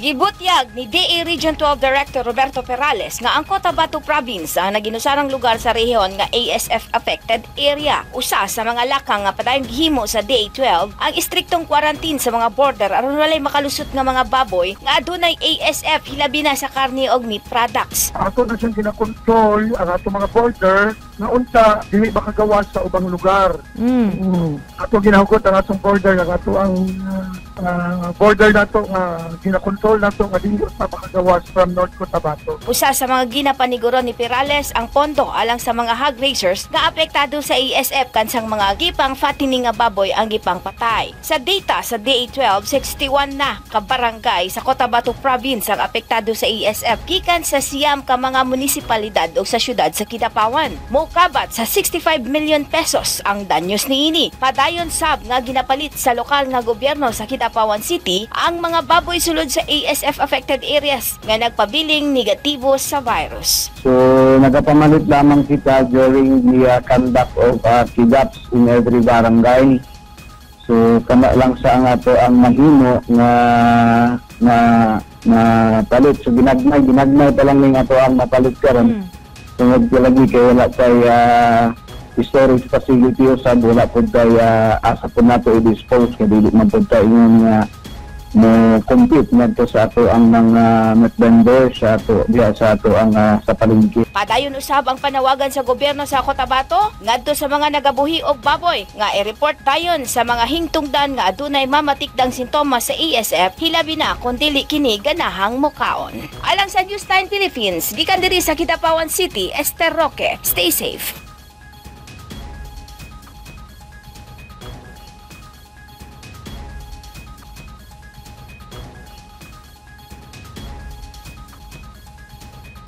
Gibutyag ni DA Region 12 Director Roberto Perales nga ang Cotabato Province ang naging usarang lugar sa rehiyon nga ASF affected area. Usa sa mga lakang nga padayon gihimo sa DA 12 ang istriktong quarantine sa mga border aron walay makalusot nga mga baboy nga adunay ASF, hilabi na sa karne og meat products. Ato na siyang ginakontrol ang ato mga border nga unta dili makagawas sa ubang lugar. Ato ginahugot ang atong border, ang ato ang border nato nga ginakontrol nato nga dili pa makagawas from North Cotabato. Usa sa mga ginapaniguro ni Perales ang pondo alang sa mga hog raisers nga apektado sa ASF kansang mga gipang fattening nga baboy ang gipang patay. Sa data sa DA12, 61 na ka barangay sa Cotabato Province ang apektado sa ASF gikan sa 9 ka mga munisipalidad o sa syudad sa Kidapawan. Mokabat sa 65 million pesos ang danyos niini. Padayon sab nga ginapalit sa lokal nga gobyerno sa Kidapawan City ang mga baboy sulod sa ASF affected areas nga nagpabiling negatibo sa virus. So, nagapamalit lamang kita during the conduct of KIDAPS in every barangay. So, kana lang sa ang ato ang mahimo nga na na palit. So, ginagmay, ginagmay pa lang ning ato ang mapalit karon. Tungod ko lagi kay wala kay storage facility usab, wala pud kay asa pud nato i-dispose kay dili man pud tayo yung mo compete ngadto sa ato ang mga meat vendor sa ato diha sa ato ang sa palengke. Padayon usab ang panawagan sa gobyerno sa Cotabato ngadto sa mga nagabuhi og baboy nga i-report dayon sa mga hingtungdan nga adunay mamatikdang sintomas sa ASF, hilabi na kung dili kini ganahang mukaon. Alang sa News 9 Philippines, gikan diri sa Kidapawan City, Esther Roque. Stay safe.